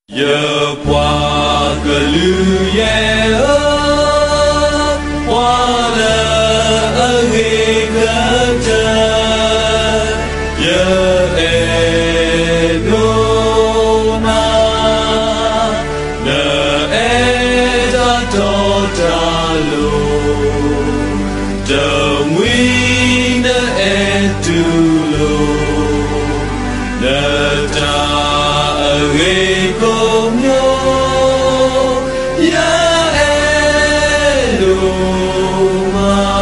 ယပှၤကလုာ်ယဲၢ်ဧၢ, ပှၤလၢအဂ့ၤကတၢၢ်, ယအဲၣ်ဒိးနၤ, နအဲၣ်တၢ်တီတၢ်လိၤ, တမှံၤနအဲၣ်တူၢ်လိာ် နတၢ်အဂ့ၤကိးမံၤ, ယအဲၣ်ဒိးမး.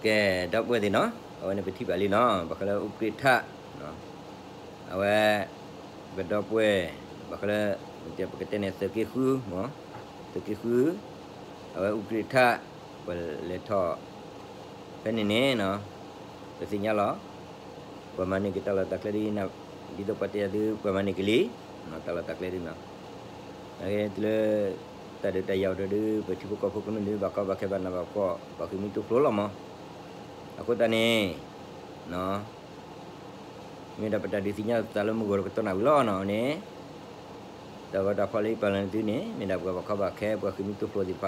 ကဲ, ဒီပုၢ်ဝဲၢ်သ့ၣ်နီၤ, အဝဲန့ၣ်ပထံၣ်ဘၣ်လံနီၤ, ဘၣ်ဃးလၢအူကြ့ၣ်ထၣ်, အဝဲ ပဒီပုၢ်ဝဲၢ်, ဘၣ်ဃးလၢ ပကတဲန့ၣ်သုးက့ဃု, သုးက့ဃု, အဝဲအူကြ့ၣ်ထၣ်, ပလဲၤထီၣ် ဖဲန့ၣ်န့ၣ် ပသ့ၣ်ညါလီၤ. ပှၤမၤန့ၢ်က့ၤတၢ်လီၢ်တၢ်ကျဲဒ်, ဒ်သိးပှၤတဲယၤသု ပှၤမၤန့ၢ်က့ၤလံ, တၢ်လီၢ်တၢ်ကျဲဒ်နီၤ, အဂ့ၢ်တုၤလၢ တၢ်ဒုးတၢ်ယၤအီၤဒီး ပထံဖိကီၢ်ဖိကမျၢၢ်ဒုး ဘၣ်ကီဘၣ်ခဲဘၣ်နးဘၣ်ဖှီၣ် ဘၣ်ဃ့ၢ်မှံဟးဖျိးလီၤမး. အဃိသတးန့ၣ် မ့ၢ်ဒၣ်ပတၢ်ဒုးသ့ၣ်ညါသးလၢမုၢ်ဂီၤတကတီၢ်နၣ်ဝံၤလီၤန့ၣ်, တၢ်ဂီၤတၢ်ဖီၣ်လၢယပာ်လီၤန့ၢ်သုန့ၣ် မ့ၢ်ဒၣ်ပှၤဘၣ်ကီဘၣ်ခဲ ပှၤဃ့ၢ်မှံဟးဖျိးသ့ၣ်တဖၣ်လီၤ. လၢဝဲ အဃိသတးန့ၣ် ပှၤဘၣ်ကီဘၣ်ခဲန့ၣ် ဒ်သိးယပာ်ဖျါ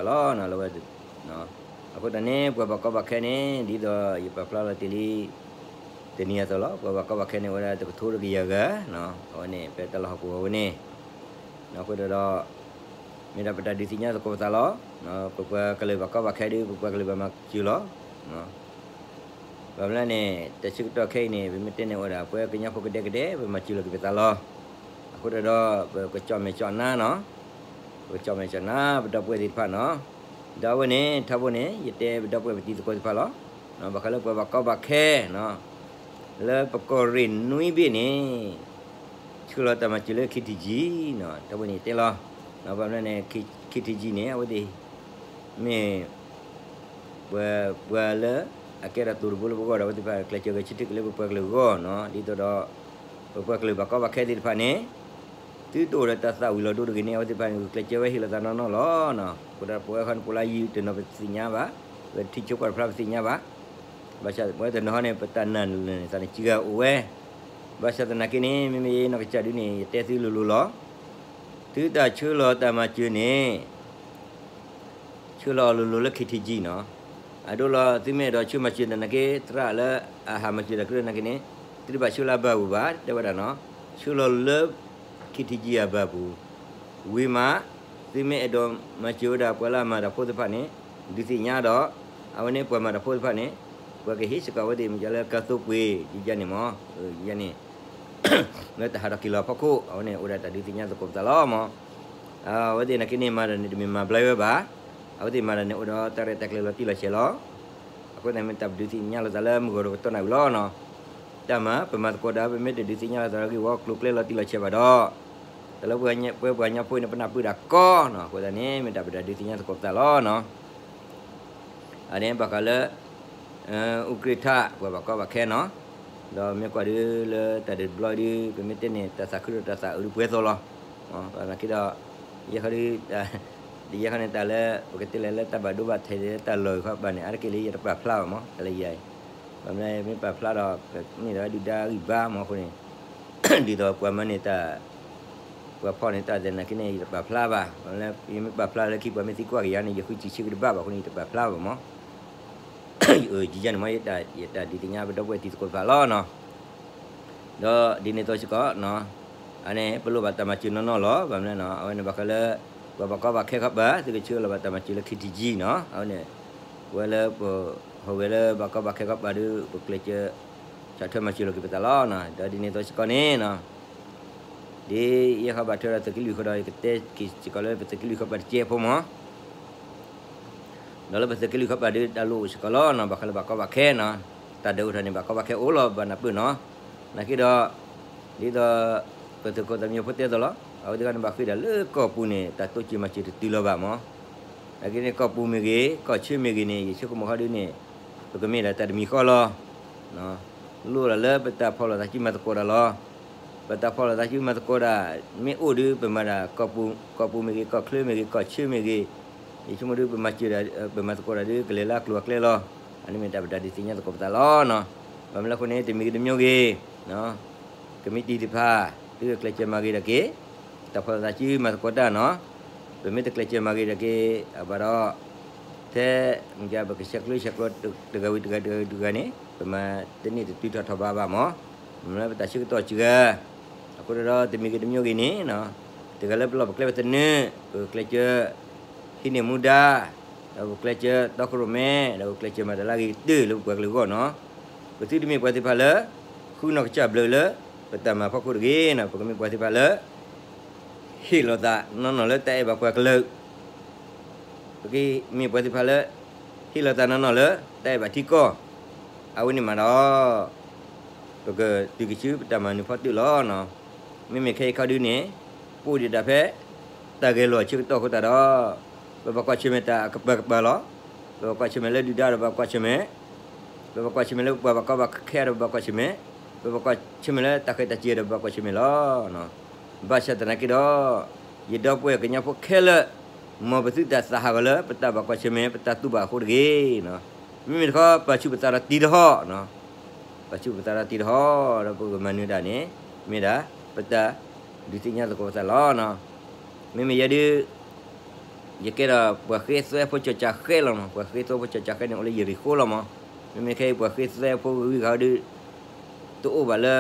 လီၤတ့ၢ်လံ တနံၤအသိးလီၤ. ပှၤဘၣ်ကီဘၣ်ခဲန့ၣ် အိၣ်ဝဲဒၣ်တကထိတကယၤဂၤ, အဝဲန့ၣ် ဖဲတၢ်လီၢ်ဟီၣ်ကဝီၤဝဲန့ၣ်, အဃိဒီး မ့ၢ်ဒၣ်ပတၢ်ဒုးသ့ၣ်ညါသကိးပသးလီၤ. ပပှၤကလုာ်ဘၣ်ကီဘၣ်ခဲဒုး ပပှၤကလုာ်ဘၣ်မၤစၢၤလီၤ. ဘၣ်မနုၤလဲၣ်န့ၣ် တၢ်ဆၢကတီၢ်ခဲအံၤန့ၣ် ပမ့ၢ်တဲန့ၣ်အိၣ်ဝဲဒၣ် ပှၤကညီဖိကဒဲကဒဲ ပမၤစၢၤလီၤက့ၤပသးလီၤ. အဃိဒီး ပကကၠီၣ်မဲာ်ကၠီၣ်နါနီၤ, ပကကၠီၣ်မဲာ်ကၠီၣ်နါ ပဒီပုၢ်ဝဲၢ်သ့ၣ်တဖၣ်နီၤ. ဒီးအဝဲန့ၣ် ထါဘိန့ၣ် ယတဲပဒီပုၢ်ဝဲၢ်ပတံၤသကိးသ့ၣ်တဖၣ်လီၤ. ဘၣ်ဃးလၢပှၤဘၣ်ကီဘၣ်ခဲ လၢပကီၢ်ရ့ၣ်နွံဘ့ၣ်န့ၣ် ဆှၢလီၤတၢ်မၤစၢၤလၢ KTG နီၤ, ထါဘိန့ၣ်ယတဲလီၤ. ဘၣ်မနုၤလဲၣ်န့ၣ် KTG န့ၣ် အဝဲသ့ၣ် မ့ၢ် ပှၤ ပှၤလၢအကဲထီၣ်သုးတဘိလၢပဂီၢ်ဒီး အဝဲသ့ၣ်တဖၣ်ကျဲးစၢးဂဲၤဆၢထၢၣ်က့ၤလၢပပှၤကလုာ်အဂီၢ်နီၤ, ဒ်သိးဒီး ပပှၤကလုာ်ဘၣ်ကီဘၣ်ခဲသ့ၣ်တဖၣ်န့ၣ် သုတအိၣ်ဒီးတၢ်သၣ်ဝံၤလီၤဒိတဂ့ၤန့ၣ် အဝဲသ့ၣ်တဖၣ်န့ၣ် ဂုာ်ကျဲးစၢးဝဲဟ့ၣ်လီၤသးနီၢ်နီၢ်လီၤ. အဃိဒီးပဝဲဃီန့ၣ် ပလါယံၤတနီၤပသ့ၣ်ညါဘၣ်, ပထံဆၢကီၢ်တဖျါပသ့ၣ်ညါဘၣ်. ဘၣ်ဆၣ်ပဝဲတနီၤဟီန့ၣ် ပတၢ်နာ်န့ၣ်သးန့ၣ် စှၤဂၤအိၣ်ဝဲ. ဘၣ်ဆၣ်သနာ်က့န့ၣ် မ့မ့ၢ်ယနီၢ်ကစၢ်ဒုန့ၣ် ယတဲသုလိၤလိၤလီၤ. သုတၢ်ဆှၢလီၤတၢ်မၤစၢၤန့ၣ် ဆှၢလီၤအလိၤလိၤလၢ KTG နီၤ. အဒိလီၤ သုမ့ၢ်အဲၣ်ဒိးဆှၢမၤစၢၤတၢ်နာ်က့ သရၣ်လၢအဟးမၤစၢၤတၢ်ကရၢနာ်က့န့ၣ် သုတဘၣ်ဆှၢလၢအဘၢၣ်ပူၤဘၣ် တဲဝဲဒၣ်နီၤ. ဆှၢလီၤလၢ KTG အဘၢၣ်ပူၤ ဝံၤမး သုမ့ၢ်အဲၣ်ဒိးမၤစၢၤဝဲဒၣ်ပှၤလၢအမၤတၢ်ဖိသ့ၣ်တဖၣ်န့ၣ် ဒုးသ့ၣ်ညါဒီး အဝဲန့ၣ်ပှၤမၤတၢ်ဖိသ့ၣ်တဖၣ်န့ၣ် ပှၤကဟ့ၣ်စ့ၢ်ကီးအဝဲသ့ၣ်မ့ၢ်လၢကါသိပှ့ၤ ယယန့ၣ်မး ယန့ၣ် လၢတၢ်ဟးထီၣ်က့ၤလီၤအဖီခိၣ် အဝဲန့ၣ်အိၣ်ဒၣ်တၢ်ဒုးသ့ၣ်ညါသကိးပသးလီၤမး. အဝဲသ့ၣ်နာ်က့န့ၣ် မၤတၢ်န့ၣ်တမ့ၢ်မၤဘျါဝဲဘၣ်. အဝဲသ့ၣ်မၤတၢ်န့ၣ်အိၣ်ဒီးတၢ်ရဲၣ်တၢ်ကျဲၤလီၤတံၢ်လီၤဆဲးလီၤ. အဃိသတးမ့ၢ်တၢ်ပဒုးသ့ၣ်ညါလိာ်သးလၢမုၢ်ဂီၤတကတီၢ်နၣ်ဝံၤလီၤနီၤ. တၢ်မၤ ပမၤသကိးဒီး ပမ့ၢ်တဒုးသ့ၣ်ညါလိာ်သးလၢဂ့ၢ်ဝီကျိၤကျဲလီၤတံၢ်လီၤဆဲးဘၣ်ဒီး တၢ်လၢပဝဲပှၤကညီဖိန့ၣ် ပနၢ်ပၢၢ်ဒၣ်ကီနီၤ. အဃိသတးန့ၣ် မ့ၢ်တၢ်ပတၢ်ဒုးသ့ၣ်ညါသကိးပသးလီၤနီၤ. အန့ၣ်ဘၣ်ဃးလၢ အူကြ့ၣ်ထၣ် ပှၤဘၣ်ကီဘၣ်ခဲနီၤ. ဒီးမ့ၢ်ကွၢ်ဒုလၢတၢ်ဒုးတဘျီဒု ပမ့ၢ်တဲန့ၣ် တၢ်သးခုဒီးတၢ်သးအုးဒုပှဲၤသိးလီၤ. နာ်က့ဒီး ယဲခီဒု ယဲခီန့ၣ် တၢ်လၢပကတဲလဲၤလၢတၢ်ဘၣ်ဒိဘၣ်ထံးဒီးတၢ်လီၢ်ဂ့ၤခီဘၣ်န့ၣ် အါတက့ၢ်လၢယတပာ်ဖျါဘၣ်မး တၢ်လၢယၤအံၤ, ဘၣ်မနုၤမ့ၢ်ပာ်ဖျါဒီး မ့ၢ်ဒီးဒုၣ်ဒါဂံၢ်ဘါမးအဃိန့ၣ် ဒ်သိးပှၤမၤန့ၢ်တၢ် ပှၤဖီၣ်န့ၢ်တၢ်သနာ်က့န့ၣ် ယတပာ်ဖျါဘၣ်, ယမ့ၢ်ပာ်ဖျါလၢခံပှၤမ့ၢ်သံကွၢ်က့ၤယၤန့ၣ် ယဃုစံးဆၢက့ၤတဘၣ်ဘၣ်အဃိန့ၣ် ယတပာ်ဖျါဘၣ်မး. ယယန့ၣ်မး ယတၢ်ဒုးသ့ၣ်ညါပဒီပုၢ်ဝဲၢ်တံၤသကိးတဖၣ်လီၤနီၤ. ဒီးဒ်န့ၣ်အသိးစ့ၢ်ကီး အန့ၣ် ပလိၣ်ဘၣ်တၢ်မၤစၢၤနီၢ်နီၢ်လီၤ. ဘၣ်မနုၤနီၤ အဝဲန့ၣ်ဘၣ်ဃးလၢ ပှၤဘၣ်ကီဘၣ်ခဲခီပၤ သုကဆှၢလီၤဘၣ်တၢ်မၤစၢၤလၢ ခ့ထံကၠံ နီၤ. အဝဲန့ၣ် ပဝဲလၢပဟူးဂဲၤလၢဘၣ်ကီဘၣ်ခဲခီပၤဒီး ပကျဲးစၢး ဆီၣ်ထွဲမၤစၢၤလီၤက့ၤပသးလီၤနီၤ. ဒီးဒ်န့ၣ်အသိးစ့ၢ်ကီးန့ၣ်နီၤ ဒ်ယဲၢ်ခီဘၣ်ထွဲဒီးသုးက့လွံၢ်ဃီဒီး ယကတဲက့ၤစ့ၢ်ကီးလၢပသုးက့လွံၢ်ခီပၤတကဲဖိမး ဒီးလၢပသုးက့လွံၢ်ခီပၤဒီး တၢ်လိၣ်အိၣ်စ့ၢ်ကီးလီၤနီၤ. ဘၣ်ဃးလၢဘၣ်ကီဘၣ်ခဲနီၤ တၢ်ဒုးအိၣ်ထီၣ်န့ၣ် ဘၣ်ကီဘၣ်ခဲအိၣ်လီၤ ဘၣ်နၢ်ပၢၢ်နီၤ. နာ်က့ဒီး ဒ်သိး ပသုးခိၣ်သးမံဖိတဲသိးလီၤ အဝဲသ့ၣ်တဖၣ်န့ၣ် ဘၣ်ဃ့ဒၣ်လၢကီၢ်ပူၤန့ၣ် တၢ်တိစၢၤမၤစၢၤတတုၤလီၤဘၣ်မး. နာ်က့န့ၣ် ကီၢ်ပူၤမ့ၢ်ဂ့ၤ ကီၢ်ဆၢမ့ၢ်ဂ့ၤန့ၣ် ယဆိကမိၣ်ဃီဒုန့ၣ် ပကမ့ၢ်ဒၣ်တၢ်တမံၤဃီလီၤ. လိၣ်လီၤလၢပတၢ်ဖီၣ်လိာ်သးစုမၤသကိးတၢ်လီၤ. ပတၢ်ဖီၣ်လိာ်သးစုမၤသကိးတၢ် မ့ၢ်အိၣ်ဒီး ပမၤဒၣ် ကီၢ်ပူၤမ့ၢ်ဂ့ၤ ကီၢ်ချၢမ့ၢ်ဂ့ၤ ကီၢ်ဆၢမ့ၢ်ဂ့ၤ ယဆိကမိၣ်ဒီး ပမၤစၢၤဒၣ် ပမၤသကိးတၢ်ဒီး ကလဲၤလၢအကျိၤအကျဲလီၤ. အန့ၣ်မ့ၢ်တၢ်ပတၢ်ဒုးသ့ၣ်ညါသကိးပသးလီၤနီၤ. ဘၣ်မနုၤလဲၣ်အဃိန့ၣ် တမံၤဂ့ၤတမံၤဂ့ၤ ကမံးတံာ်တဖၣ် သုကကျဲးစၢးမၤဂ့ၤဒၣ်က့ၤ တၢ်ဖီၣ်လိာ်သးစုမၤသကိးတၢ်နီၤ. ပမ့ၢ်တကျဲးစၢးမၤဂ့ၤဒၣ်က့ၤ အဘၣ်ဒီး ထဲ မ့ၢ်ပကဆဲးကျိးဆဲးကျိးတဂၤဝံၤတဂၤတဂၤဝံၤတဂၤန့ၣ် ပမၤတန့ၢ်တတုၤထီၣ်ထီၣ်ဘးဘၣ်မး. မ့ၢ်လၢပတၢ်ဆၢကတီၢ်စှၤဂၤ အဃိဒီးတမံၤဂ့ၤတမံၤဂ့ၤန့ၣ် တဂၤလၢပလီၢ်ပကျဲပသနၢၣ် ပကကျဲးစၢး ဟံးန့ၢ်မူဒါ ဒီးပကကျဲးစၢးတီခိၣ်ရိၣ်မဲ ဒီးပကကျဲးစၢးမၤတၢ်လၢအဂ့ၤကတၢၢ်လၢပပှၤကလုာ်အဂီၢ်နီၤ. ပသုတမ့ၢ်ပှၤသ့ၣ်တဖၣ်လၢ ဃုနီၢ်ကစၢ်ဘျုးလၢ ပတၢ်မၤဖီခိၣ်တဂ့ၤနီၤ. ပကမ့ၢ်ပှၤသ့ၣ်တဖၣ်လၢ ဟ့ၣ်လီၤသးနီၢ်နီၢ်လၢတၢ်အဲၣ်ဘၣ်ပှၤကလုာ် ပကမ့ၢ်ပှၤသ့ၣ်တဖၣ်လၢ ဟ့ၣ်လီၤသးနီၢ်နီၢ်လၢ တၢ်အဲၣ်ဘၣ်ထံကီၢ် အဝဲန့ၣ်မးဒီး ပကတုၤက့ၤဆူပတၢ်မၤနၢၤဖီတၢၣ်လီၤနီၤ. မ့မ့ၢ်ခဲအံၤခီဒုန့ၣ် ပအိၣ်ဒံးဒၣ်ဖဲ တၢ်ဂဲၤလိာ်အဆၢကတီၢ်အဃိသတးဒီး ပဘၣ်ကွၢ်ဆၢၣ်မဲာ်တၢ်အကပၤကပၤလီၤ. ပဘၣ်ကွၢ်ဆၢၣ်မဲာ်လၢဒုၣ်ဒါဒီးဘၣ်ကွၢ်ဆၢၣ်မဲာ် ပဘၣ်ကွၢ်ဆၢၣ်မဲာ်လၢပပှၤဘၣ်ကီဘၣ်ခဲဒီးဘၣ်ကွၢ်ဆၢၣ်မဲာ်, ပဘၣ်ကွၢ်ဆၢၣ်မဲာ်လၢတၢ်ဃဲးတၢ်စံးဒီးဘၣ်ကွၢ်ဆၢၣ်မဲာ်လီၤ. ဘၣ်ဆၣ်သနာ်က့ဒီး ယဒီပုၢ်ဝဲၢ်ကညီဖိခဲလၢာ် မ်ပသုတၢ်သးဟးဂီၤလၢ ပတၢ်ဘၣ်ကွၢ်ဆၢၣ်မဲာ် ပတၢ်တူၢ်ဘၣ်အဃိတဂ့ၤ. မ့မ့ၢ်တခီ ပာ်ဆူၣ်ပသးဒီးတံၤတဟီၣ်, ပာ်ဆူၣ်ပသးဒီးတံၤတဟီၣ် ဒီးပကမၤနၢၤတၢ်န့ၣ် မ့ၢ်ဒၣ် ပတၢ်ဒုးသ့ၣ်ညါသကိးပသးလီၤ. မ့မ့ၢ်ယဲဒုး ယကဲဒီးပှၤဃ့သွဲဖိစီၤစၢ်ဃဲလီၤမး, ပှၤဃ့သွဲဖိစီၤစၢ်ဃဲန့ၣ် အိၣ်လၢယရံၣ်ဃိလီၤမး. မ့မ့ၢ်ခဲအံၤပှၤဃ့သွဲဖိဂုၤဂၤဒုး တအိၣ်ဘၣ်လၢ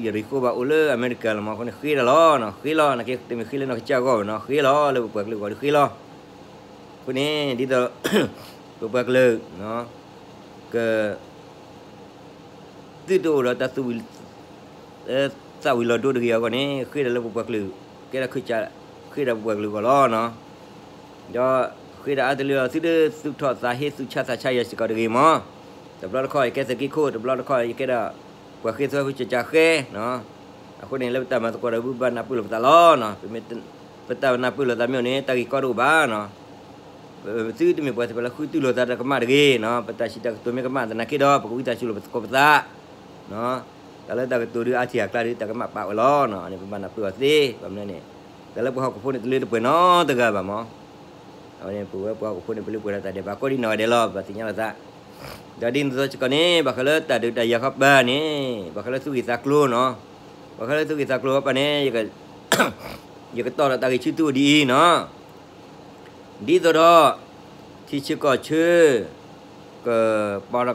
ယရံၣ်ဃိဘၣ် အိၣ်လၢအမဲရကၤလီၤမး. အဃိန့ၣ်ဃ့တၢ်လီၤ, ဃ့လီၤ, နာ်က့တမ့ၢ်ဃ့လၢနီၢ်ကစၢ်အဂီၢ်ဘၣ်နီၤ, ဃ့လီၤ လၢပပှၤကလုာ်အဂီၢ်ဒီးဃ့လီၤ. အဃိန့ၣ် ဒ်သိး ပပှၤကလုာ် က သုတအိၣ်ဒီးတၢ်သူၣ်ဝံၤ သးဝံၤလီၤဒိတဂ့ၤအဂီၢ်န့ၣ် ဃ့ဒီးလၢပပှၤကလုာ် ကဲဒီးခၢၣ်စး ဃ့ဒီးပပှၤကလုာ်အဂီၢ်လီၤ. ဒီးဃ့ဒီးအါတလၢ သုတသူၣ်ထီၣ်သးဟ့ သူၣ်ဆါသးဆါယၤစ့ၢ်ကီးတဂ့ၤမး. တဘျီတခီၣ်ယကဲသုးက့ခိၣ်, တဘျီတခီၣ်ယကဲဒီး ပှၤဃ့သွဲဖိစီၤစၢ်ဃဲ, အဃိန့ၣ် လၢပတၢ်မၤသကိးဒီး ပဘၣ်နၢ်ပၢၢ်လိာ်ပသးလီၤ. ပတၢ်နၢ်ပၢၢ်လိာ်သးမ့ၢ်အိၣ်န့ၣ် တၢ်ဂ့ၢ်ကီတအိၣ်ဘၣ်. ပသုတမ့ၢ်ပှၤသ့ၣ်တဖၣ်လၢဃုတူၢ်လိာ်သးဒီးကမၣ်တဂ့ၤ. ပတၢ်စံးတၢ်ကတိၤမ့ၢ်ကမၣ်သနာ်က့ဒီး ပကဝံသးစူၤလိာ်ပသကိးပသး တၢ်လၢတၢ်ကတိၤဒုးအါထံၣ်အကျါဒီး တၢ်ကမၣ်ပာ်ဝဲလီၤ. အန့ၣ်ပဘၣ်နၢ်ပၢၢ်အီၤသ့, ဘၣ်မနုၤန့ၣ် တၢ်လၢပှၤဟီၣ်ခိၣ်ဖိန့ၣ် တလၢတပှဲၤနီတဂၤဘၣ်မး. အဝဲန့ၣ် ပဝဲပှၤဟီၣ်ခိၣ်ဖိန့ၣ် ပလၢပှဲၤဒီးတၢ်ဒဲးဘးကိးဒံနီၢ်ဂၤဒဲးလီၤ. ပဘၣ်သ့ၣ်ညါလိာ်သး ဒီးဒ်န့ၣ်အသိးစ့ၢ်ကီးန့ၣ် ဘၣ်ဃးလၢတၢ်ဒုးတၢ်ယၤခီပၤန့ၣ် ဘၣ်ဃးလၢသူၣ်ဂ့ၤသးကျိၤနီၤ, ဘၣ်ဃးလၢသူၣ်ဂ့ၤသးကျိၤခီပၤန့ၣ် ယကတီၢ်ဒီးတၢ်ဂ့ၢ်ဆူသုအိၣ်ဒ်အံၤနီၤ. ဒ်သိးဒီး ထံဆၢကီၢ်ဆၢ ကပီၤဒီးက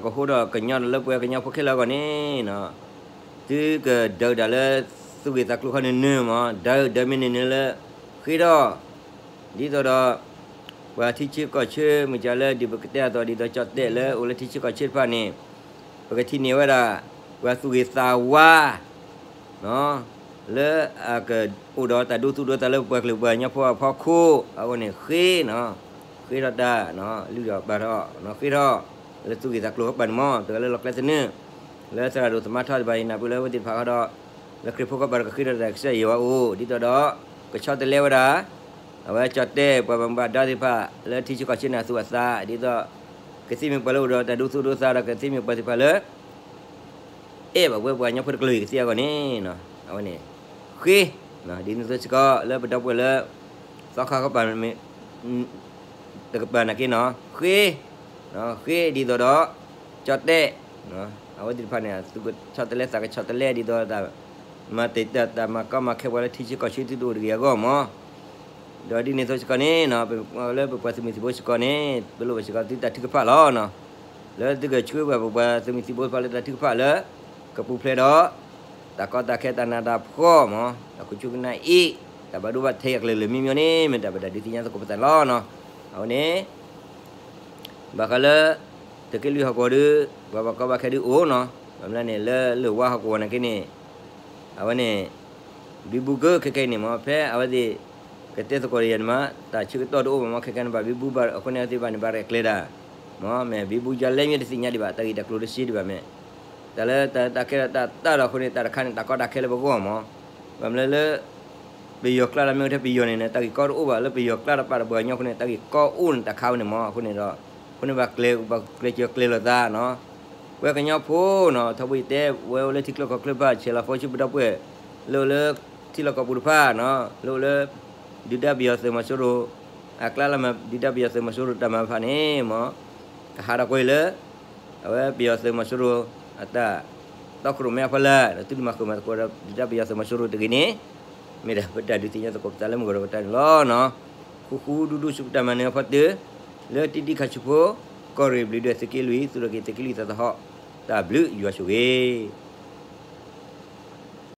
ဟိဒီးကညီဒီးလၢပှၤကညီဖိခဲလၢာ်အဂီၢ်န့ၣ် သုကဒုးဒၣ်လၢသူၣ်ဂ့ၤသးကျိၤခီနၢၤနၢၤမး, ဒုးဒုးမ့ၢ်နၢၤနၢၤလၢ ဃ့ထီၣ် ဒ်သိးဒီး ပှၤထံဆၢကီၢ်ဆၢ မုၢ်ကလၢဒ်ပကတဲအသိး ဒ်သိးကၠီၣ်တဲၣ်လၢအိၣ်လၢထံဆၢကီၢ်ဆၢတဖၣ်န့ၣ် ပကထံၣ်န့ၢ်ဝဲဒၣ် ပှၤသူၣ်ဂ့ၤသးဝါ လၢအကအိၣ်ဒီးတၢ်ဒိသူၣ်ဒိသးလၢပပှၤကလုာ်ပှၤကညီဖိအဖီခိၣ် အဃိန့ၣ်ဃ့နီၤ, ဃ့ထီၣ်တၢ် လုၢ်ထီၣ်ဘါထီၣ် ဃ့ထီၣ် လၢသူၣ်ဂ့ၤသးကျိၤခီပၤန့ၣ်မး, တဂၤလၢလီၢ်ကျဲသနၢၣ် လၢသရၣ်ဒိၣ်သမါထီၣ်တဖၣ်အံၤ နၢ်ပၢၢ်လၢအဝဲသ့ၣ်တဖၣ်ဃီဒီး လၢခရံာ်ဖိကီၢ်ပၤဒီးကဃ့ထီၣ်တၢ်ကစၢ်ယွၤအအိၣ် ဒ်သိးဒီး ကဆီတလဲဝဲဒၣ် အဝဲကၠီၣ်တဲၣ်ပှၤဘၣ်မူဘၣ်ဒါသ့ၣ်တဖၣ် လၢထံဆၢကီၢ်ဆၢန့ၣ်အသူၣ်အသး ဒ်သိး ကသ့မ့ၢ်ပှၤလၢအိၣ်ဒီးတၢ်ဒိသူၣ်ဒိသးဒီး ကသ့မ့ၢ်ပှၤသ့ၣ်တဖၣ်လၢ အဲၣ်ဘၣ်ဝဲပှၤကညီဖိတကလုာ်အံၤကသ့အဂီၢ်န့ၣ်, အဝဲန့ၣ် ဃ့, ဒ်န့ၣ်အသိးစ့ၢ်ကီး လၢပဒီပုၢ်ဝဲၢ်လၢ သီခါကပၤ တကပၤနာ်က့န့ၣ် ဃ့, ဃ့ဒ်သိးဒီး ကၠီၣ်တဲၣ်, အဝဲသ့ၣ်တဖၣ်န့ၣ် သူၣ်ကဆီတလဲသးကဆီတလဲဒ်သိး တၢ်မၤတ့ၢ်တၢ် တၢ်မၤကီမၤခဲပှၤလၢထံဆၢကီၢ်ဆၢသုတအိၣ်တဂ့ၤအဂီၢ်မး, ဒီးဒ်န့ၣ်အသိးစ့ၢ်ကီးန့ၣ် လၢပပှၤသုးမုၢ်သံၣ်ဘိစ့ၢ်ကီးန့ၣ် ပလိၣ်ဘၣ်စ့ၢ်ကီးသုတၢ်ထုကဖၣ်လီၤ. လၢသုကဆှၢဘၣ်ပပှၤသုးမုၢ်သံၣ်ဘိတဖၣ်လၢတၢ်ထုကဖၣ်လၢ ကပူၤဖျဲးဒီး တၢ်ကီတၢ်ခဲတၢ်နးတၢ်ဖှီၣ်မး တၢ်ခိၣ်ဆူၣ်ကနၣ်အ့ၣ် တၢ်ဘၣ်ဒိဘၣ်ထံးအကလုာ်လၢာ်မံမံန့ၣ် မ့ၢ်တၢ်ပတၢ်ဒုးသ့ၣ်ညါသကိးပသးန့ၣ်လီၤ. အဝဲန့ၣ် ဘၣ်ဃးလၢ သုးက့လွံၢ်ဟီၣ်ကဝီၤဒီး ပှၤဘၣ်ကီဘၣ်ခဲဒုးအိၣ်နီၤ, ဘၣ်မနုၤလဲၣ်န့ၣ် လၢလၢၢ်ဝါဟီၣ်ကဝီၤနာ်က့န့ၣ် အဝဲန့ၣ် ဘံဘူကၢခဲကနံၣ်န့ၣ်မး ဖဲအဝဲသ့ၣ် ကတဲသကိးဒီးယၤန့ၣ်မး တၢ်ဆၢကတီၢ်တအိၣ်ဘၣ်မး ခဲကနံၣ်န့ၣ် ဘၣ်ဘံဘူဘၣ်အဃိန့ၣ် အဝဲသ့ၣ်ဘၣ်န့ၣ် ဘၣ်ရဲၣ်ကျဲၤတၢ် မ့ၢ်ဘံဘူကလဲၣ်မ့ၢ်တသ့ၣ်ညါဒံးဘၣ် တၢ်ဂ့ၢ်တၢ်ကျိၤတစ့ဒံးဘၣ်မ့ၢ် တၢ်လၢတၢ်ခဲတၢ်တၢ်ဒီးအဃိန့ၣ် တၢ်တခါန့ၣ် တၢ်ကီတၢ်ခဲလၢပဂီၢ်မး, ဘၣ်မနုၤလၢ ပယီၤကျါလၢမ့ၢ်ထဲပယီၤန့ၣ် တၢ်ဂ့ၢ်ကီတအိၣ်ဘၣ် လၢပယီၤကျါတပာ်တပှၤကညီအဃိန့ၣ် တၢ်ဂ့ၢ်ကီအိၣ်န့ၣ် တၢ်ခါဝဲန့ၣ်မး အဃိန့ၣ်ဒီး အဃိန့ၣ်ဘၣ်ကျဲၤ ဘၣ်ကျဲၤစၢၤကျဲၤလိာ်သးနီၤ, ပဝဲကညီဖိနီၤ ထီဘိယတဲ ဝဲအိၣ်လၢထံချၢကီၢ်ချၢတဖၣ် ဆဲးလီၤဖီဆူပဒီပုၢ်ဝဲၢ် လၢအိၣ်လၢ ထံလီၢ်ကီၢ်ပူၤတဖၣ်နီၤ လၢအိၣ်လၢ ဒုၣ်ဒါပယီၤသုးမီၤစိရိၤ အကျါလၢမၤဒုၣ်ဒါပယီၤသုးမီၤစိရိၤတၢ်မၤတဖၣ်န့ၣ်မး ကဟးထီၣ်ကွံာ်လၢ အဝဲပယီၤသုးမီၤစိရိၤ အတၢ် တီခိၣ်ရိၣ်မဲအဖီလာ် ဒီးသုတမၤဃုာ်မၤသကိးဒီး ဒုၣ်ဒါပယီၤသုးမီၤစိရိၤတဂ့ၤန့ၣ် မ့ၢ်ဒၣ်ပတၢ်ဒုးသ့ၣ်ညါသကိးပသးလၢမုၢ်ကီၤဒီးပတၢ်န့ၣ်လီၤနီၤ. ဃူဃူဒူဒူဆူပတၢ်မၤနၢၤအဖီတၢၢ် လၢတံတံခါဆူဖိ ကီၢ်ရ့ၣ်ဘျုးဒွဲၣ်သုးက့လွံၢ် သူၣ်ထီၣ်က့ၤသုးက့လွံၢ်သးသဟီၣ် တၢ်ဘျုးယွၤဆိၣ်ဂ့ၤ